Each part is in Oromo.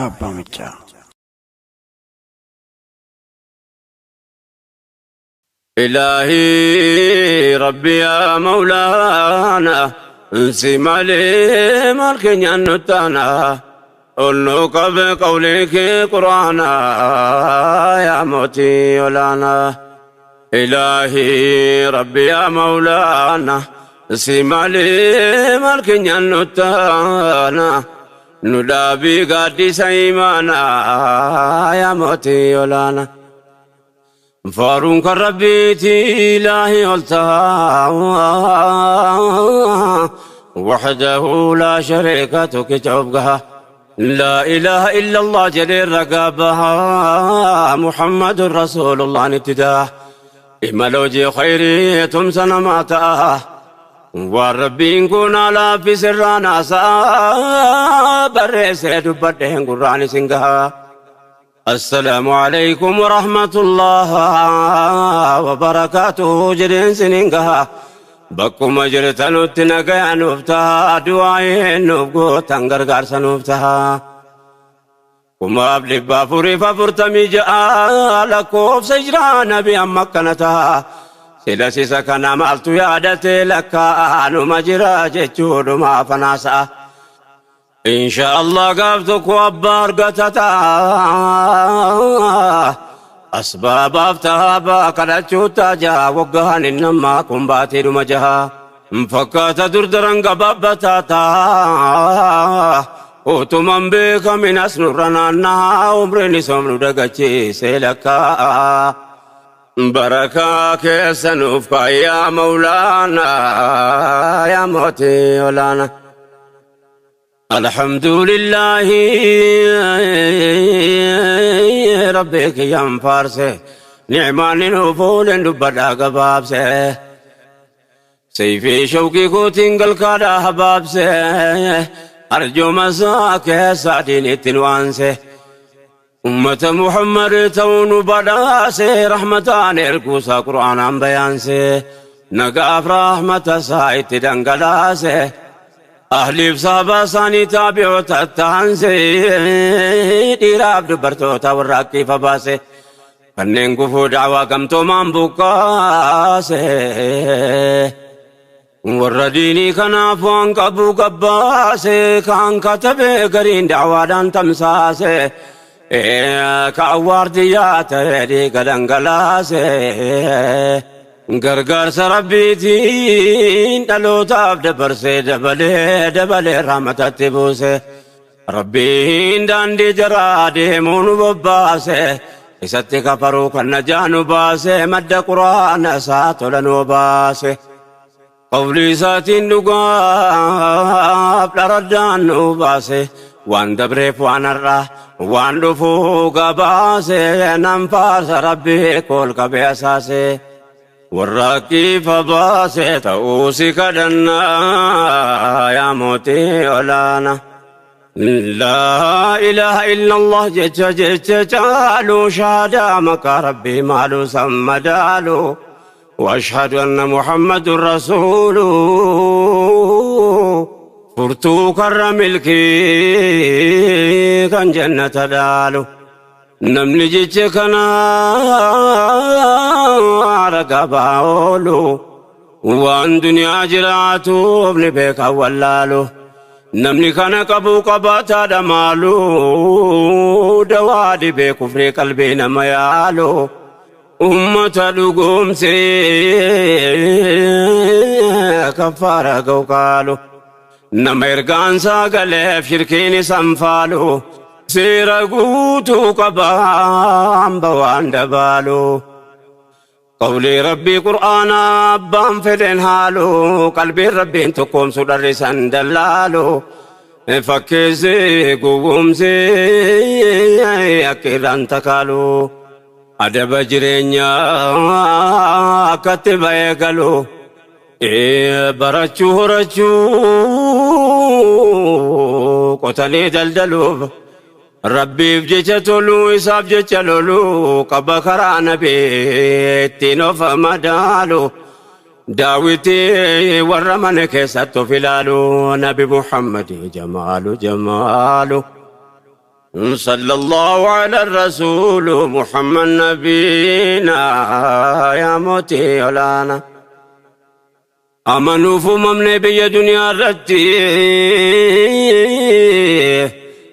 Raayyaa Abbaa Maccaa. إلهي ربي يا مولانا انسي مالي مالك نتانا قلنك بقولك قرآنا يا موتي ولانا. إلهي ربي يا مولانا انسي مالي مالك نتانا ندابي قادي سيمانا يا موتي ولانا. فارون كربيتي إلهي قلتها وحده لا شريك تكتبها لا إله إلا الله جليل رقابها محمد رسول الله نتداه إما لو جي خيري تمسنا ما تاه والربي نكون على في سرانا سا بريس دبتين قرآن سنگها. السلام عليكم ورحمة الله وبركاته جرين سنينها بكم أجرتن تنقى نفتها دعائين نفقو تنقر سنفتها وما أبلي بافوري فافرتمي جاء لكوف سجران بأمكنتها سلسي سكنا مالتو يادتي لك آنو مجرى جتشود ما فناسا إن شاء الله قابتك وأبار قتتا أسباب أفتها كالتشوتا جا وقهان إنما كنباتي رمجها فكات دردرن قبابتاتا وتمن بك من أسنرنا عمرني سمر دقتي سيلكا بركة كيسنوفك يا مولانا يا موتي ولانا. الحمد لله ربك يا فارسه نعمان نفول دبدا قبابسه سيفي شوقي كوتين قلقادا حبابسه أرجو مساك سعدين تنوانسه أمة محمد تون بداسه رحمتان إركوسا قرآن بيانسه نقاف رحمة سايت دنقلاسه أهلي بصابة ساني تابعو تتانسي ديراب دبرتو تورقي فباسي فنين كفو دعوة كمتو من بكاسي ورديني كنافوان قبو قباسي كان كتبي قرين دعوة دان تمساسي كأوار دياتي دي قدنقلاسي gargaarsa rabbiitiin dhalootaaf dabarsee dabalee dabalee rahmatatti buuse rabbiin daandii jaraa deemuu nu bobbaase isatti kafaruu kan najaa nu baase madda quraana isaa tola nu baase qawlii isaatiin dhugaaf dharaddaan nu baase waan dabreef waan har'aa waan dhufuu gabaase nan faarsa rabbii kool qabee asaase. والراكي فباسي تأوسي كدنا يا موتي ولانا لا إله إلا الله جج جج جالو شهادة مكا ربي مالو سمدالو وأشهد أن محمد رسول فرتو كرم الكي كان جنة دالو نمني جيتشكنا رقبا أولو وان دنيا جراتو ابن بيك ولالو نمني كان قبو قباتا دمالو دوادي بيك في قلبي نميالو أمة لقوم سي كفارة قوقالو نميرقان ساقلف شركيني سنفالو سيرا قوتو قبام بوان دبالو قولي ربي قرآن أبام فدين هالو قلبي ربي انتقوم سدر سندلالو فكيسي قومسي أكيران تكالو أدب جرينيا كتب يقلو برچو رچو قتلي دلدلو ربي بجيتلو إساب جيتلو قبخرا نبي تينو فمدالو داوتي ورمن كيساتو فلالو نبي محمد جمالو جمالو. صلى الله على الرسول محمد نبينا يا موتي ولانا أمنوا فممن بي دنيا رتي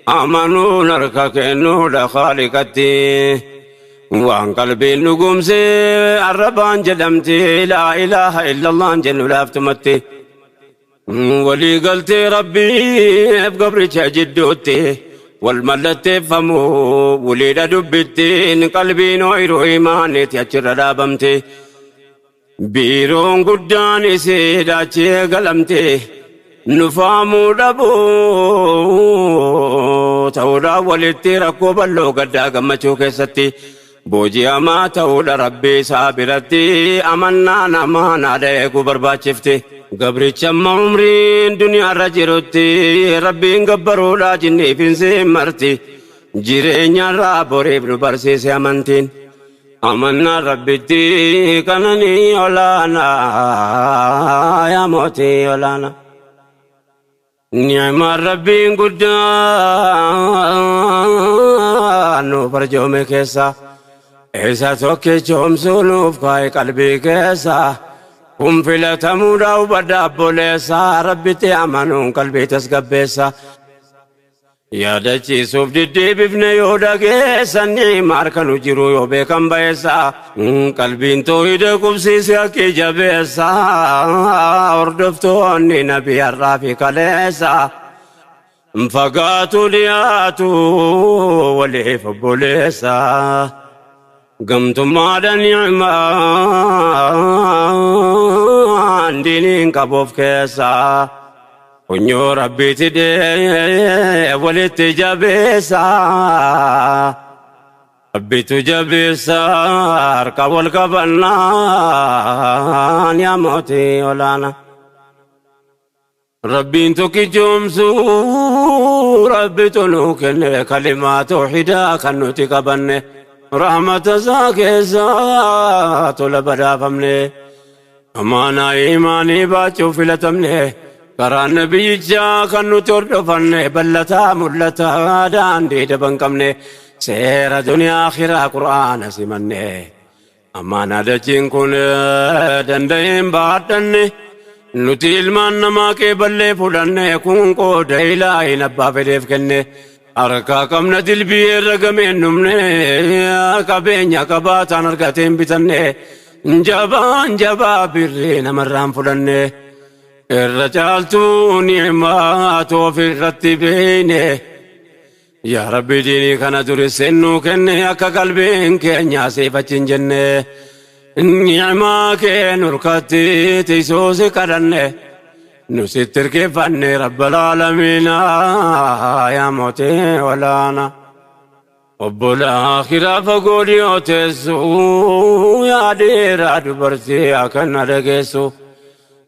أمنوا نركك نور خالقتي وعن قلبي نقوم سي الربان جدمتي لا إله إلا الله جن ولافتمتي ولي قلت ربي بقبرك جدوتي والملت فمو وليد دبتين قلبي نوير إيماني تأجر رابمتي بيرون قداني سيداتي قلمتي نفامو دبو تورا ولتي ركوب اللو قدا قمتو كيستي بوجي أما تورا ربي سابرتي أمنا نمانا ديكو برباچفتي قبري چم عمرين دنيا رجرتي ربي قبرو لا جني فين مرتي جيرين رابوري ابن برسيس أمنتين أمنا ربتي كنني ولانا يا موتي ولانا نعم ربي قدان فرجو میں کیسا ایسا تو کہ چوم سنوف کائے قلبی کیسا هم فلتمودا وبدا بوليسا ربي تأمنون قلبي تسقبيسا يا دچي سوف ددي بفن يودا كيسا نعم أركنو جرو يوبي كم بيسا قلبي توحيد قبسي سيكي جبيسا وردفتوني نبي الرافي كليسا فقاتو لياتو وليف بوليسا قمت ما نعمان دينين كبوف كيسا ونيو ربي تدي ولدت جبيسا ربي تجبيسا اركب الكبنان يا موتي ولانا ربي انتو جمسو ربي تنوكن كلمات وحدا كنوتي كبنه رحمة زاكي لبدا فمني أمانا إيماني باتشو فلتمني كران نبي جا كنو تردفني بلتا ملتا داندي دبنكمني سير دنيا آخرة قرآن سمني أمانا دجين كون دندين باتني نتيل من نما كي بلي فلني كون كو ديلاي نبا فديف كني أركا كم ندل بير رقمين نمني كبين يا كباتان أركتين بتني جبان جبا برين مرام فلني الرجال نعمات وفي الرتبين يا ربي ديني كان درسنو كني أكا قلبين كن سيفة جنة نعمة كن ركتي تيسوس كرني نستر كيفني رب العالمين يا موتي ولانا رب الآخرة فقولي وتسو يا دير أدبرتي أكن رقيسو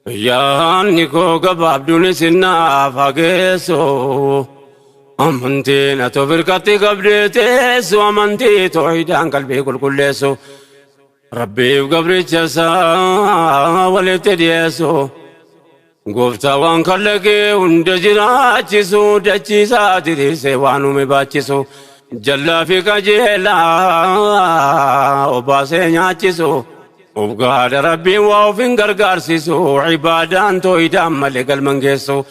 يا نيكو قباب دون سنا فقيسو أمنتي نتوفركتي قبلتيسو أمنتي توحيدان قلبي كل كليسو ربي وقبري جسا ولتديسو گفتا وان کلگے اند جراچسو دچی ساتری سے وانو میں باچسو جلا فی کجیلا اوباسے نیاچسو اوگاد ربی واو فنگر گارسیسو عبادان تو ایدام ملک المنگیسو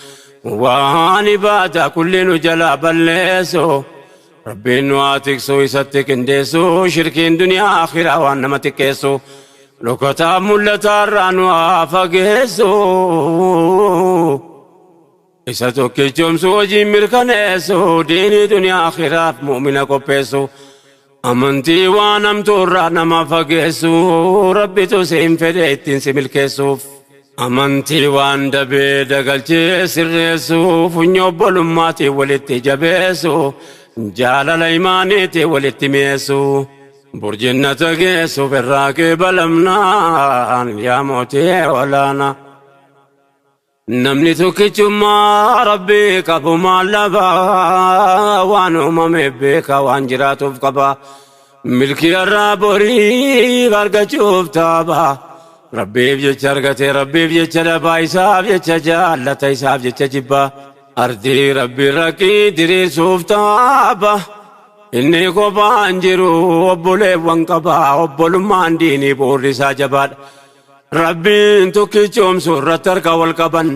وان عبادہ کلینو جلا بلیسو ربی نواتکسو ایستک اندیسو شرکین دنیا آخرہ وان نمتکیسو لوکتا ملتا رانو آفاگیسو ایسا تو کہ چومسو جی مرکنیسو دینی دنیا آخرات مومنہ کو پیسو امنتی وانم تو رانما فاگیسو ربی تو سیم فدیتین سی ملکیسو امنتی وان دبی دگلچے سریسو فنیو بلماتی ولتی جبیسو جالل ایمانیتی ولتی میسو برجنة جيسو في الراكب الأمنان يا موتي ولانا نمني تكتما ربي كفو ما لبا وانو ممبك وانجراتو فقبا ملكي الرابوري غرقة تابا ربي بجترقتي ربي بجتربا إساب جتجالة إساب جتجبا Ardii rabbi rakkii diriirsuuf taaba. Inni kophaan jiru obboleewwan qaba. Obbolummaan diinii bu'uurri isaa jabaadha. Rabbiin tokkichoomsu irratti harka wal qaban.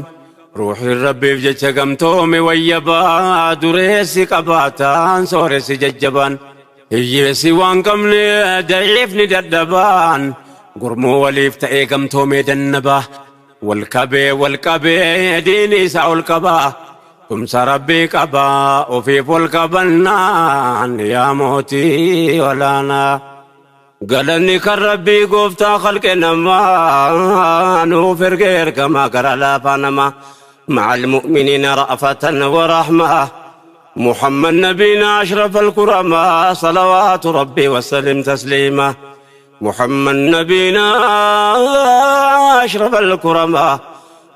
Ruuxiin rabbiif jecha gamtoome wayyabaa. Dureessi qabaataan sooressi jajjabaan. Hiyyeessi waan qabne daciifni dadhabaan. Gurmuu waliif ta'ee gamtoomee dannabaa. Wal qabee wal qabee diinii isaa ol qabaa. Tumsa rabbii qabaa ofiif wal qabannaan yaa mootii olaanaa. Galanni kan rabbii gooftaa khalqe namaa nuuf erge ergamaa gara laafaa namaa. مع المؤمنين رأفة ورحمة محمد نبينا أشرف الكرماء صلوات ربي وسلم تسليما. محمد نبينا أشرف الكرماء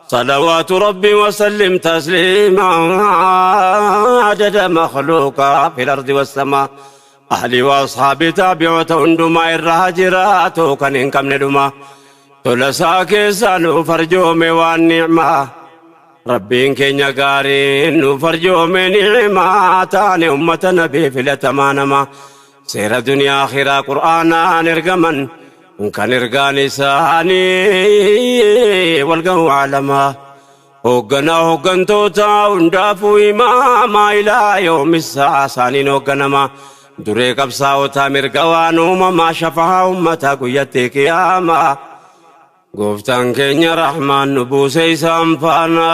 صلوات ربي وسلم تسليما. عدد مخلوقا في الأرض والسماء. أهلي وأصحابي تابعوا هندما الرهاجرات كان إنكم ندما تلسا كيسانو فرجومي والنعمة. ربين كينيا قارين فرجومي نعمة تاني أمة نبي في الأتمانما. سير دنيا آخرة قرآنا نرقمن كان إرقاني ساني والقو عالما. هوغنا هوغنتوتا وندافو إماما إلى يوم الساعة ساني نوغنما. دري قبصاوتا مرقوان أمما شفها أمتا قيتي قياما. قفتان كينيا رحمن نبوسي سامفانا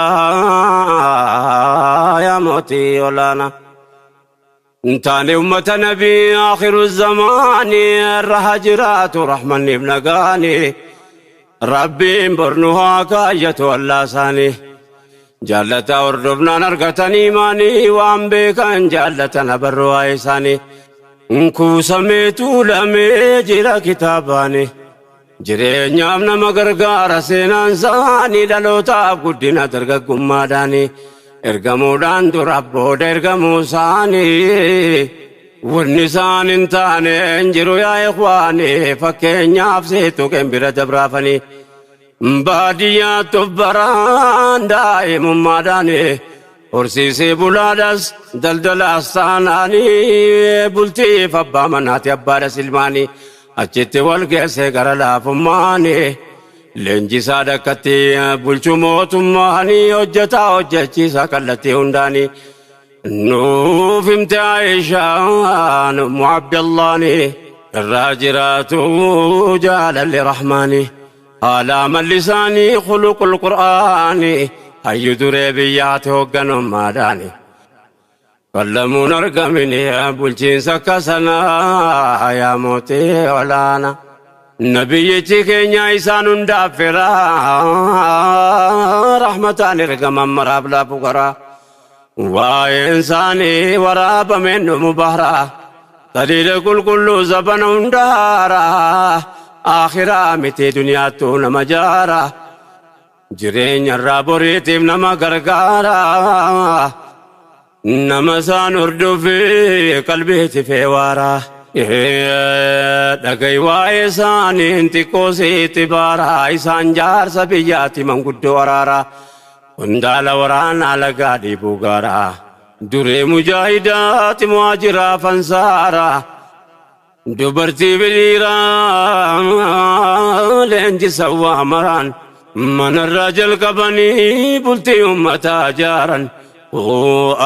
يا موتي ولانا. انتاني أمة نبي آخر الزمان الرهجرات رحمن ابن قاني. ربي برنها كاية واللاساني. جالتا وردبنا نرقتني ماني وان بكان جالتا نبروا إيساني. انكو سميتو لمي جرا كتاباني. jireenyaaf nama gargaara seenaan isaanii dhalootaaf guddina dargaggummaadhaani. Ergamuudhaan dura booda ergamuu isaanii. Wanni isaan hin taane hin jiru yaa ikhwaani. Fakkeenyaaf seetu qembira dabraafanii. Baadiyyaatti of baraan daa'imummaadhaani. Horsiisee bulaadhas daldalaas taanaanii. Bultiif abbaa manaati abbaadhas ilmaanii. Achitti wal geesse gara laafummaani. Leenjisaa dhakkatti bulchuu mootummaanii hojjetaa hojjechiisaa kallattii hundaanii. Nuuf himte Aayishaan Ummu Abdallaani. Irraa jiraatu jaalalli Rahmaani. Haala amalli isaanii khuluqul Qur'aani. Hayyu duree biyyaatti hoogganummaadhaani. Kallamuun argamini bulchiinsa akka sanaa yaa mootii olaanaa. Nabiyyichi keenya isaan hundaaf firaa rahmataan ergaman maraaf laafu garaa. Waa'een isaanii waraabameen dhumu bahraa. Taliila qulqulluu zabana hundaaraa. Akhiraa miti duniyaattuu nama jaaraa. Jireenya irraa boriitiif nama gargaaraa. Nama isaan hordofee qalbiitti feewaaraa. Dhagai waa'ee isaaniin xiqqoo sitti baaraa. Isaan jaarsa biyyaatti manguddoo araaraa. Hundaala waraanaa lagaa dhiibuu gaaraa. Duree mujaahidaati muhaajiraa fansaaraa. Dubartii biliiraa leenjisa waa maraan. Manarraa jalqabanii bultii uummataa jaaran.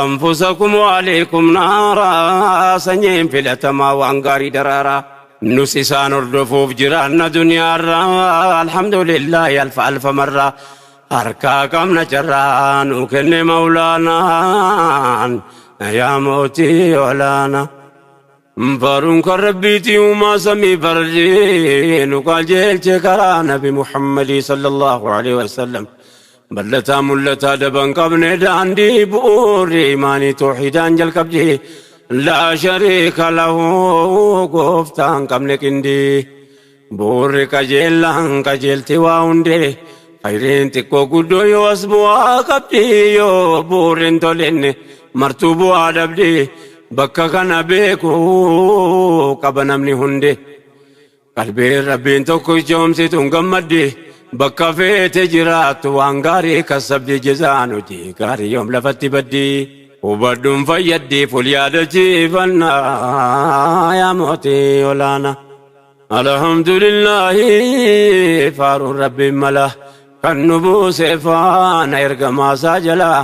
أنفسكم وعليكم نارا سنين في الأتما وأنقاري درارا نسيسان الرفوف جيران دنيا الحمد لله ألف ألف مرة أركاكم نجران وكن مولانا يا موتي ولانا فارونك ربيتي وما سمي فرجين وقال جيل كرانا بمحمد صلى الله عليه وسلم بلتا ملتا دبن قبن داندي بؤور إيماني توحيدان جل قبدي لا شريك له قفتان قبن كندي بؤور كجيلان كجيلتي واوندي خيرين تكو قدو يوسبوا قبدي يو بؤور تولين مرتوبوا عدبدي بكا كان بيكو قبنمني هندي قلبي ربين توكو جومسي تنقمدي Bakka feete jiraattu waan gaarii kasabdi jezaan hojii gaarii yoom lafatti baddi. Hubadhuun fayyaddi ful yaadachiifannaa yaa mootii olaanaa. Alhamdulillahi faaruun rabbiin mala kan nu buuse faana ergamaa isaa jalaa.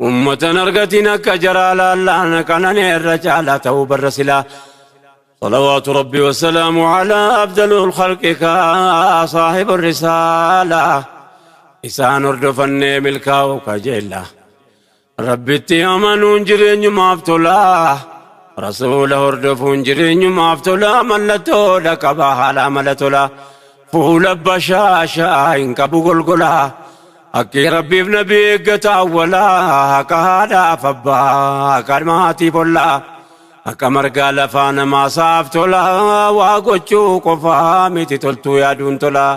Ummatan argatiin akka jaraa laallaan kananeerra caalaa ta'uu barra silaa. صلوات ربي والسلام على أفضل الخلق صاحب الرسالة إسان أردفني ملكاو كجيلا ربي تيامنون جرين مافتولا رسوله أردفون جرين مافتولا ملتو لك بحالا ملتولا فول بشاشا إنك بقلقلا أكي ربي بنبي قتاولا كهادا فبا كرماتي بولا Akka margaa lafaa namaa saaf tola waa gochuu qofaa miti toltuu yaaduun tola.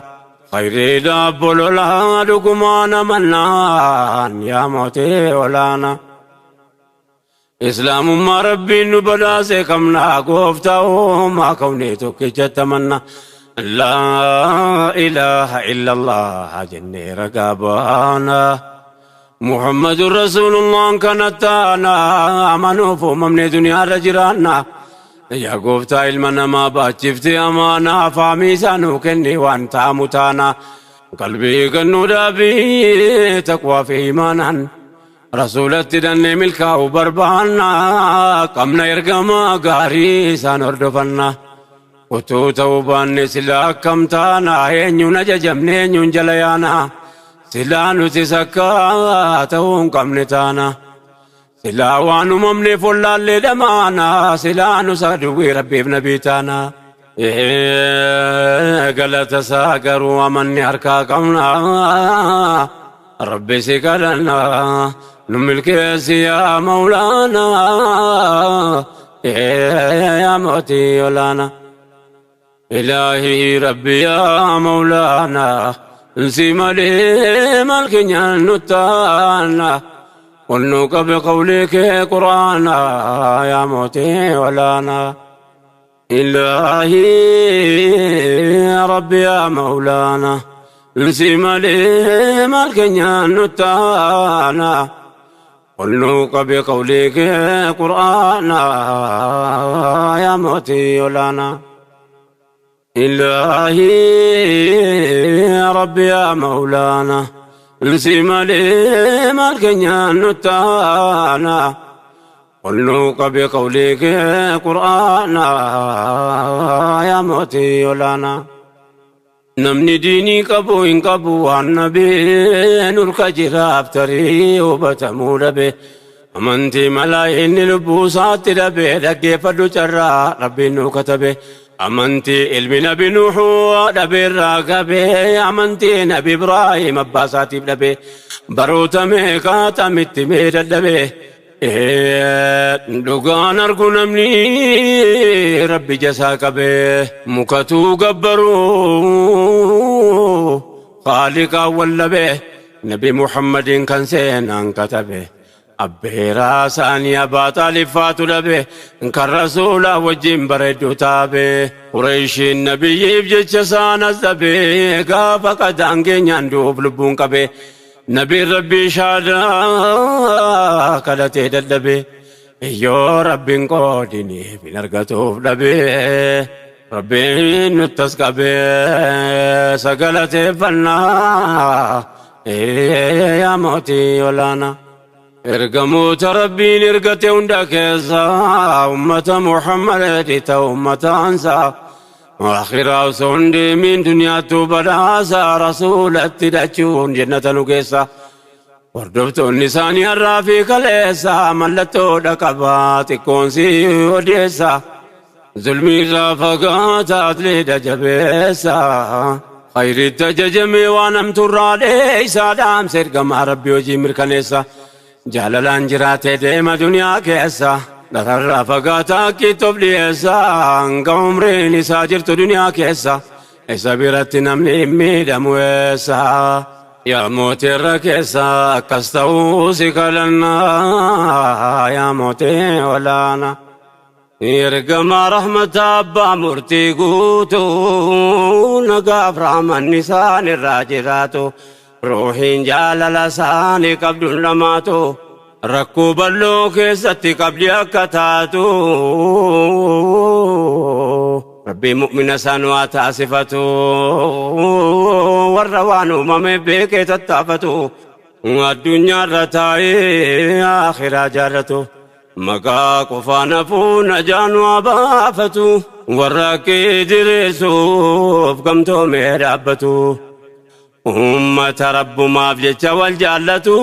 Khayriidha bololaa dhugumaan amannaan yaa mootii olaanaa. Islaamummaa rabbiin nu badhaase qabnaa gooftaa uumaa kawnee tokkichatti amanna. Laa ilaaha illallah jennee ragaa baana. محمد رسول الله كانت أنا أمنوف وممني دنيا رجرانا يا قفتا علمنا ما باتشفتي أمانا فاميزانو كني وانت متانا قلبي كنو دابي تقوى في إيمانا رسولتي دني ملكا وبربانا قمنا يرقما قاري سانردفنا وتو توبان سلا كمتانا ينيو نججمني ينيو جليانا Silaa nuti sakkaa ta'uu hin qabne taana. Silaa waan uumamne follaallee dhamaana. Silaa nu saduwwii rabbiif nabii taana. Galata isaa garuu amanni harkaa qabna. Rabbi si kadhanna. Nu milkeessi yaa Mawlaana. Yaa mootii olaanaa. Ilaahii rabbi yaa Mawlaana. انسي مالي مالك نتانا ونوك بقولك قرآنا يا موتي ولانا إلهي يا ربي يا مولانا انسي مالي مالك نتانا ونوك بقولك قرآنا يا موتي ولانا إلهي يا ربي يا مولانا انسي مالي مالك نتانا ونوك بقولك قرآنا يا موتي ولانا نمني ديني قبو إن قبو النبي نلك جراب تري وبتمور به أمنتي ملايين لبوسات ربي لكيف الرجرى ربي نكتبه أمنتي علم نبي نوح نبي الراقبي أمنتي نبي إبراهيم أباساتي نبي بروت ميقات متمير النبي لقان أرجو نمني ربي جساك به مكتو قبرو خالق والنبي نبي محمد كان سينان كتبه أبيرا ساني أبا طالب فاتو لبه إنك الرسول وجين بردو تابه قريش النبي بجيش سانا الزبي قافا قد يندوب لبون كبه نبي ربي شادا كالتي دلبه يو ربي قودني بنرقتوف لبه ربي نتسكبه سقلتي فنا يا موتي ولانا Ergamoota Rabbiin ergate hunda keessaa ummata Muhammad ta'u ummata ansaa akhiraa osoo hin deemin duniyaattu badhaasaa rasuulatti dhachuun jannata nu keessa hordoftoonni isaanii har'aa fi kaleessa mallattoodha qabaa xiqqoon si odeessa zulmii irraa fagaataa atleedha jabeessa khayritti ajajamee waan hamturraa dheeysaa dhaamsa ergamaa Rabbii hojii mirkaneessa. Jaalalaan jiraatee deema duniyaa keessa lafarraa fagaataa kittoof dhiyeessa hanga umriin isaa jirtu duniyaa keessa isa biratti namni hin miidhamu eessa yaa mootii irra keessa akkas ta'uu si kadhannaa yaa mootii olaanaa. Ergamaa rahmata abbaa murtii guutuu, nagaaf rahmanni isaan irraa jiraatu, ruuhiin jaalala isaanii qabduun lamaatu, rakkoo bal'oo keessatti qabdi akka taatu. Rabbii mu'mina isaan waa taasifatu, warra waan uumame beekee tattaafatu, addunyaarra taa'ee akhiraa jaallatu. Maqaa qofaan hafuu najaan waa baafatu, warra kee diriirsuuf gamtoomee dhaabbatu. Ummata rabbumaaf jecha wal jaallatu,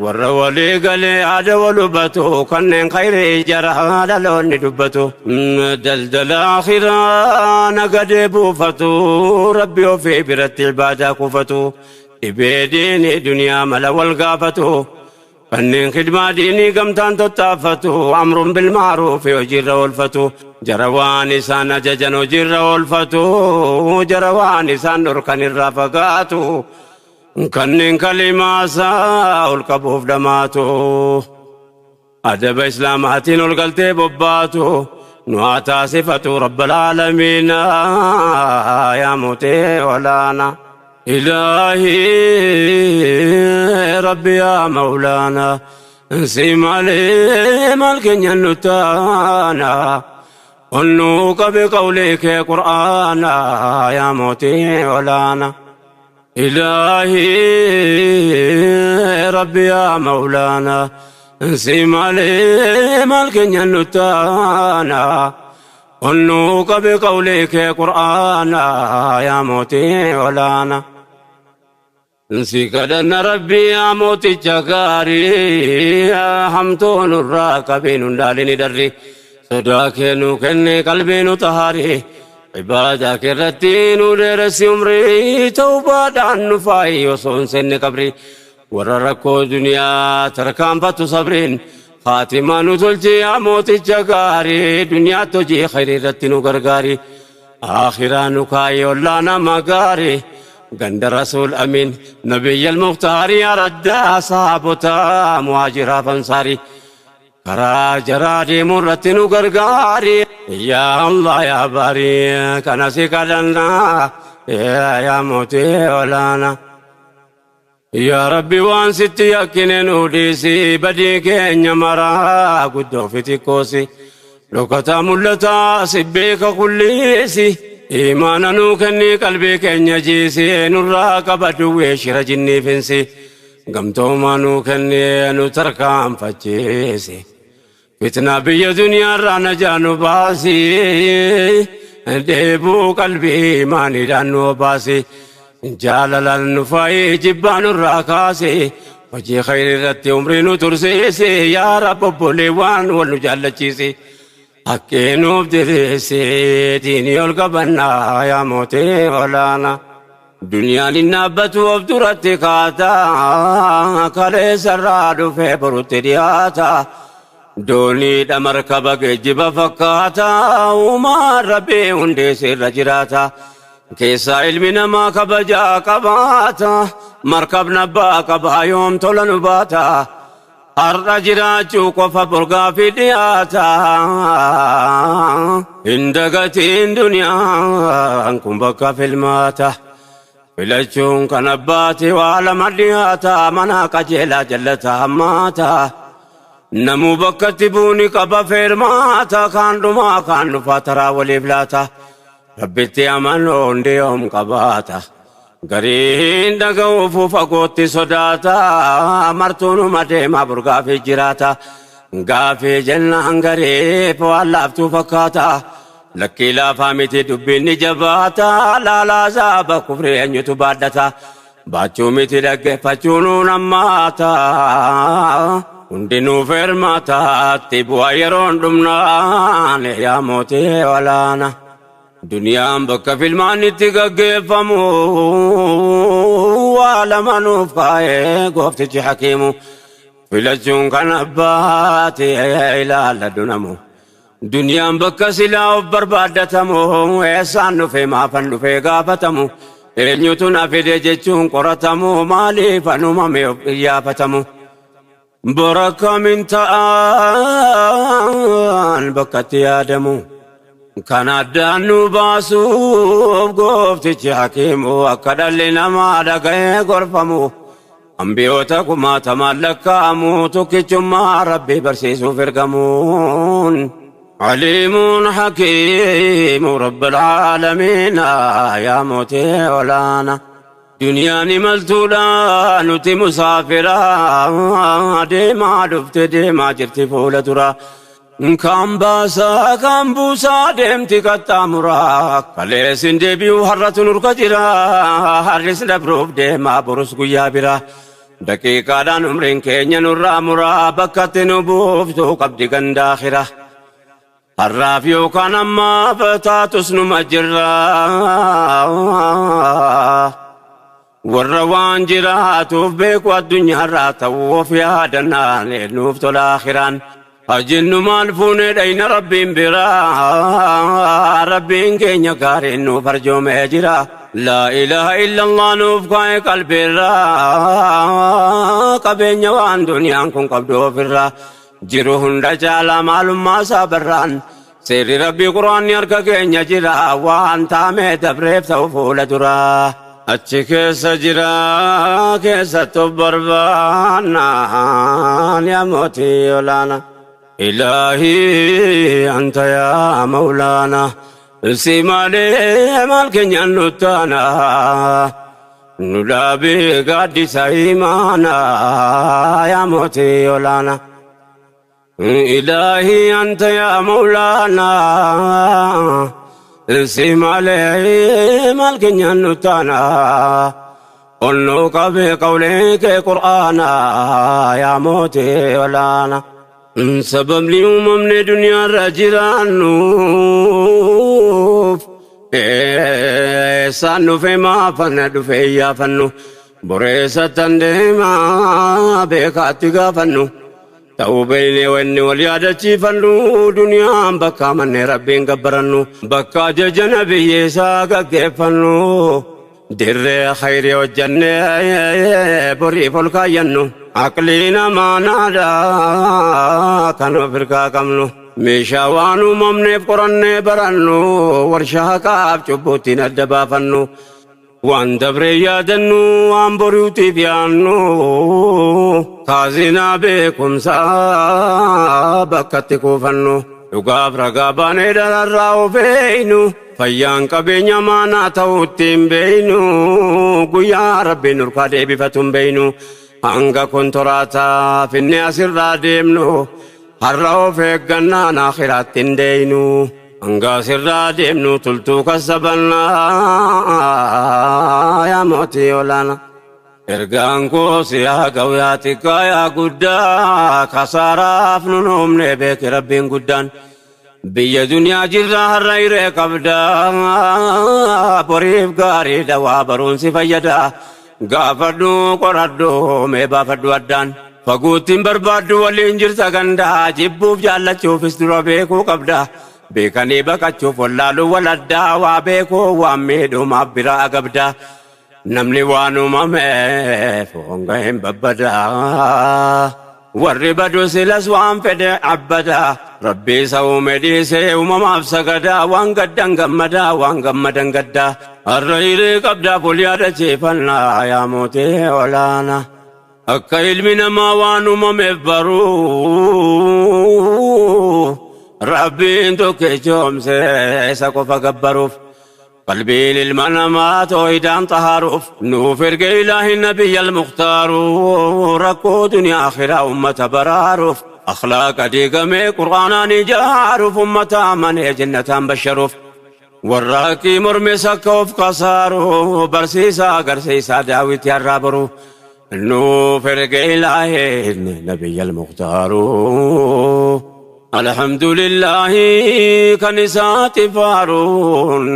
warra walii galee yaada wal hubatu, kanneen khayrii jara dhaloonni dubbatu. Daldala akhiraa nagadee buufatu, rabbi ofii biratti ibaadaa kuufatu, dhibee diinii duniyaa mala wal gaafatu. Kanneen khidmaa diinii gamtaan tottaafatu, amruun bilmaaruufi hojiirra oolfatu, jara waan isaan ajajan hojiirra oolfatu, jara waan isaan dhorkan irraa fagaatu, kanneen kalimaasaa ol qabuuf dhamaatu, adaba islaamaatiin ol galtee bobbaatu, nu haa taasifatu rabbal aalamiina yaa mootee olaana. إلهي ربي يا مولانا، سيمالي مالك نتانا قلنوك بقولك قرآنا يا موتي ولانا. إلهي ربي يا مولانا، سيمالي مالك نتانا قلنوك بقولك قرآنا يا موتي ولانا. Si kadhanna rabbii yaa mooticha gaarii, hamtuu nurraa qabii nun dhaalini darri, sodaa kee nu kenne qalbii nu tahaari, ibaadaa kee irratti nu dheeressi umrii, tawbaadhaan nu faayi osoo hin seenne qabri, warra rakkoo duniyaa tarkaanfatu sabriin khaatimaa nu tolchi yaa mooticha gaarii, duniyaatti hojii khayrii irratti nu gargaari, akhiraa nu kaayi ollaa nama gaarii. ganda رسول أمين نبي المختار يا ردا صحابتا مهاجرا فانصاري كرا جرادي مرتن غرغاري يا الله يا باري كان سكدنا يا موتي ولانا. يا ربي وان ستي يكن نوديسي بدي كين مرا قدو في تكوسي لوكتا ملتا سبيك كليسي إيمانا نو كني قلبي كن جيسي نرا قبدو شر جني فنسي قمتو ما نو كني نو تركام فجيسي فتنة بي دنيا رانا جانو باسي ديبو قلبي ماني دانو باسي جالل النفاي جبان الراكاسي وجي خير رت عمري نو ترسيسي يا رب بوليوان ونجالچيسي حقين بدرسي ديني القبنا يا موتي ولانا. دنيا للنبت وابدرت كاتا كالي سرادو في برترياتا دوني دمركبك جب فكاتا وما ربي هندي سر جراتا كيسا علمنا ما كبجا كباتا مركب نبا كبا يوم تولن باتا har'a jiraachuu qofa borgaa fi dhiyaata. Hin dagatiin duniyaan kun bakka filmaata. Filachuun kan abbaati waa lama dhiyaata, mana qajeelaa jallata hammaata. Namuu bakkatti buuni qaba feermaata, kaan dhumaa kaan dhufaa taraa waliif laata. Rabbitti amanuu hundi yoom qabaata. Gariin dhaga'uuf fagootti sodaata, martuunuma deemaa burgaafii jiraata. Gaafii jennaan gariif waan laaftuu fakkaata. Lakkii laafaa miti dubbiin ni jabaata, laalaa saaba kufrii eenyutu baadhata. Baachuu miti dhaggeeffachuu nuun hammaata. Hundinuu feermaataatti bu'aa yeroon dhumnaan yaa mootii olaana. Duniyaan bakka filmaan itti gaggeeffamu waa lama nuuf kaa'ee gooftichi hakiimu. Filachuun kan abbaati ilaalladhu namu. Duniyaan bakka silaa of barbaaddatamu, eessaan dhufee maafan dhufee gaafatamu. Eenyutu na fide jechuun qoratamu, maaliif anumame of iyyaafatamu. Baraka min ta'an bakkatti yaadamu. Kan addaan nu baasuuf gooftichi hakiimu akka dhalli namaa dhaga'ee gorfamu. Ambiyoota kumaatamaan lakkaa'amu tokkichummaa Rabbii barsiisuuf ergamuun. Aliimuun hakiimu Rabbil aalamiina yaa mootii olaana. Duniyaan imaltuudha nuti musaafira deemaa dhufte deemaa jirti fuula dura. Kan baasaa kan buusaa deemti qaxxaamuraa kaleessin deebi'u har'atu nurka jira har'is dabruuf deemaa borus guyyaa bira daqiiqaadhaan umriin keenya nurraa muraa bakkatti nu buuftuu qabdi gandaakhira har'aaf yookaan ammaaf taatus numa jirra warra waan jiraatuuf beeku addunyaarraa ta'uu of yaadannaan nuuf tola akhiraan. Ajinnu maal fuunee dhayna Rabbiin biraa Rabbiin keenya gaariin nuuf arjoomee jira. Laa ilaaha illallah nuuf kaa'e qalbiirraa qabeenya waan duniyaan kun qabdu ofirraa jiru hunda caalaa maalummaa isaa barraan seerri Rabbii quraanni harka keenya jira waan taamee dabreef ta'u fuula duraa. Achi keessa jira keessattuu barbaannaan yaa mootii olaanaa. إلهي أنت يا مولانا سيمالي مالك نتانا نلابي قد سيمانا يا موتي ولانا إلهي أنت يا مولانا سيمالي مالك نتانا قلنوك بقولك قرآنا يا موتي ولانا Sababni uumamne duniyaarra jiraannuuf eessaan dhufe maafanna dhufe iyyaafannu boreessattan deemaa beekaatti gaafannu ta'uu beeknee wanni wal yaadachiifannu duniyaan bakka amannee Rabbiin gabbarannu bakka ajaja nabiyyeessaa gaggeeffannu dirree khayrii hojjannee boriif ol kaayyannu. Aqlii namaa naadaa kan of hirkaa qabnu meeshaa waan uumamneef qorannee barannu warshaa haqaaf cubbuuttiin adda baafannu waan dabree yaadannu waan boriitiif yaannu kaazinaa beekumsaa bakkatti kuufannu dhugaaf ragaa baanee dararraa of eeynu fayyaan qabeenya maanaa ta'uutti hin beeynu guyyaa Rabbiin nurkaa deebifatu hin beeynu. Hanga kontoraataa finne asirraa deemnu har'a of eeggannaan akhiraatti hin deeynu. Hanga asirraa deemnu tultuu kassabannaa yaa mootii olaanaa. Ergaan koo si haa ga'u yaa xiqqaa yaa guddaa kasaaraaf nun uumne beeki Rabbiin guddaan. Biyya duniyaa jirra har'a hiree qabdaa boriif gaariidha waa baruun si fayyada. Gaafadhu qoradhu mee baafadhu addaan faguuttiin barbaaddu waliin jirta gandaa jibbuuf jaallachuufis dura beekuu qabda beekanii baqachuuf wallaaluu waladdaa waa beekuu waan miidhumaaf biraa gabda namni waan uumameef honga hin babbadaa warri badu silas waan fedhe abbadaa Rabbii isa uume dhiisee uumamaaf sagadaa waan gaddan gammadaa waan gammadan gaddaa har'a hiree qabdaaf ol yaadachiifannaa yaa mootii olaanaa. Akka ilmi namaa waan uumameef baruu Rabbiin tokkichoomsee isa qofa gabbaruuf qalbiin ilma namaa toohidaan xahaaruuf nuuf erge ilaahi nabiyya almuktaaru rakkoo duniyaa akhiraa ummata baraaruuf akhlaaqa diigamee qur'aanaan ijaaruuf ummata amanee jannataan basharuuf warra haqqii mormes akka of kasaaru barsiisaa agarsiisaa daawwitii har'aa boru nuuf erge ilaahi nabiyya almuktaaru. Alhamdulillahi kan isaati faaruun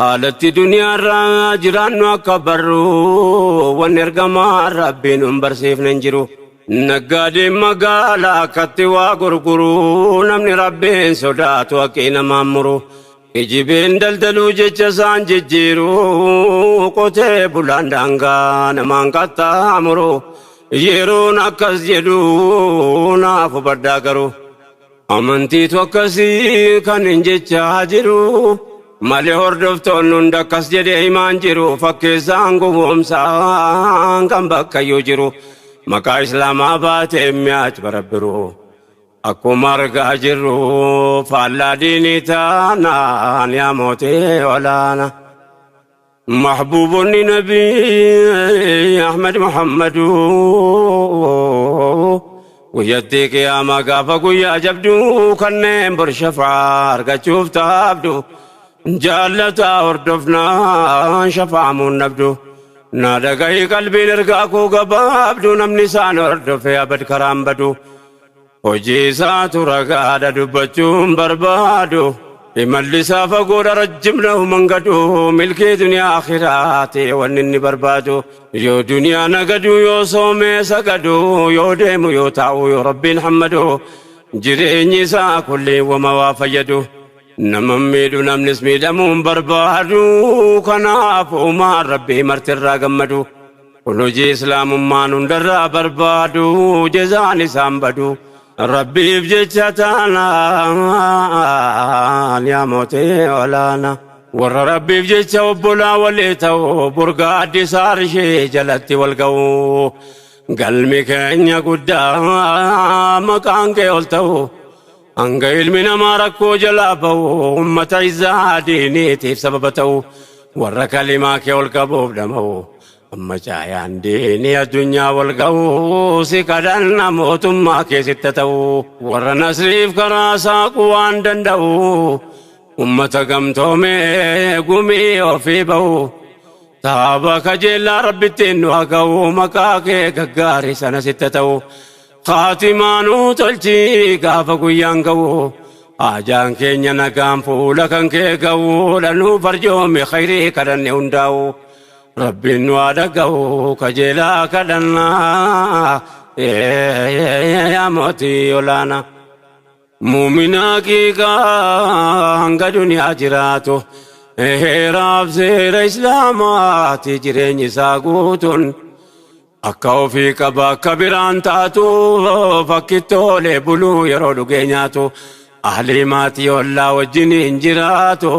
haalatti duniyaarraa jiraannu akka barru wanni ergamaa Rabbiin nun barsiifne hin jiru. Naggaadeen magaalaa akkatti waa gurguru namni Rabbiin sodaatu haqqii namaan muru. Ijibeen daldaluu jecha isaan jijjiiru qotee bulaan daangaa namaan qaxxaamuru. Yeroon akkas jedhu naaf hubadhaa garuu amantiitu akkasii kan hin jechaa jiru malee hordoftoonni hunda akkas jedhee himaan jiru fakkeessaan gowwoomsaan kan bakkayyuu jiru maqaa islaamaa baatee mi'aach barabbiru akkuma argaa jirru faallaa diinii taanaan yaa mootii olaana. Mahbuubonni Nabii Ahmad Muhammadu guyyattii qiyaamaa gaafa guyyaa jabduu kanneen bor shafaa argachuuf taabdu jaallataa hordofnaan shafaamuun dhabdu na dhagahi qalbiin ergaa koo gabaabdu namni isaan hordofe abad karaan badu hojii isaatu ragaadha dubbachuun barbaadu imalli isaa fagoodha rajjimna mangadu milkii duniyaa akhiraati wanni inni barbaadu yoo duniyaa nagadu yoo soomee sagadu yoo deemu yoo taa'u yoo rabbiin hammadu jireenyi isaa kulli wama waa fayyadu nama miidhu namnis miidhamuun barbaadu kanaaf uumaan rabbii martirraa gammadu kun hojii islaamummaan hundarraa barbaadu jezaan isaan badu rabbiif jecha taanaan yaa mootii olaana warra rabbiif jecha obbolaa walii ta'u burgaa addisaa arshee jalatti wal ga'u galmi keenya guddaa maqaan kee ol ta'u hanga ilmi namaa rakkoo jalaa ba'u ummata izzaa diiniitiif sababa ta'u warra kalimaa kee ol qabuuf dhama'u amma caayaan diinii addunyaa wal ga'u si kadhanna mootummaa keessitti ta'u warra nasriif karaa saaquu waan danda'u ummata gamtoomee gumii ofii ba'u taaba kajeellaa rabbittiin nu haa ga'u maqaa kee gaggaarii sana sitti ta'u Khaatimaanuu tolchii gaafa guyyaan ga'u haajaan keenya nagaan fuula kan kee ga'u dhanuu farjoome khayrii kadhanne hundaa'u rabbiin nu haa dhaga'u kajeelaa kadhannaa yaa mootii olaana. Muuminaa qiiqaa hanga duniyaa jiraatu heeraaf seera islaamaati jireenyi isaa guutuun akka ofii qaba akka biraan taatu fakkittoolee buluu yeroo dhugee nyaatu ahlii maatii ollaa wajjin hin jiraatu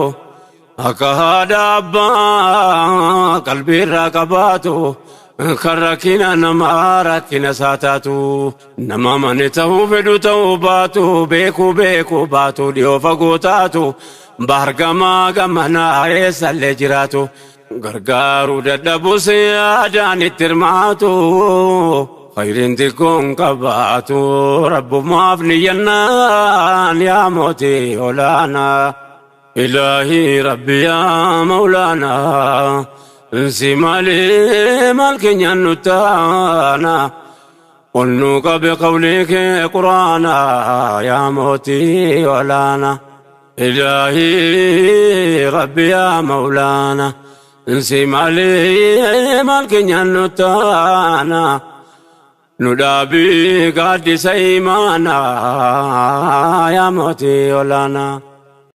akka haadha abbaa qalbiirraa qabaatu kan rakkina namaa rakkina isaa taatu nama mane ta'uu fedhu ta'uu baatu beekuu beekuu baatu dhiyoo fagoo taatu baargamaa gamanaa eessallee jiraatu gargaaruu dadhabus yaadaan itti hirmaatu khayriin xiqqoon qabaatu rabbumaaf niyyannaan yaa mootii olaanaa ilaahii rabbi yaa mawlaanaa si malee maal keenyaan nu taana ol nuu qabe qawlii kee quraanaa yaa mootii olaanaa ilaahii rabbi yaa mawlaanaa si malee maal keenyaan nu taana nu dhaabii gaaddisa imaanaa yaa mootii olaanaa.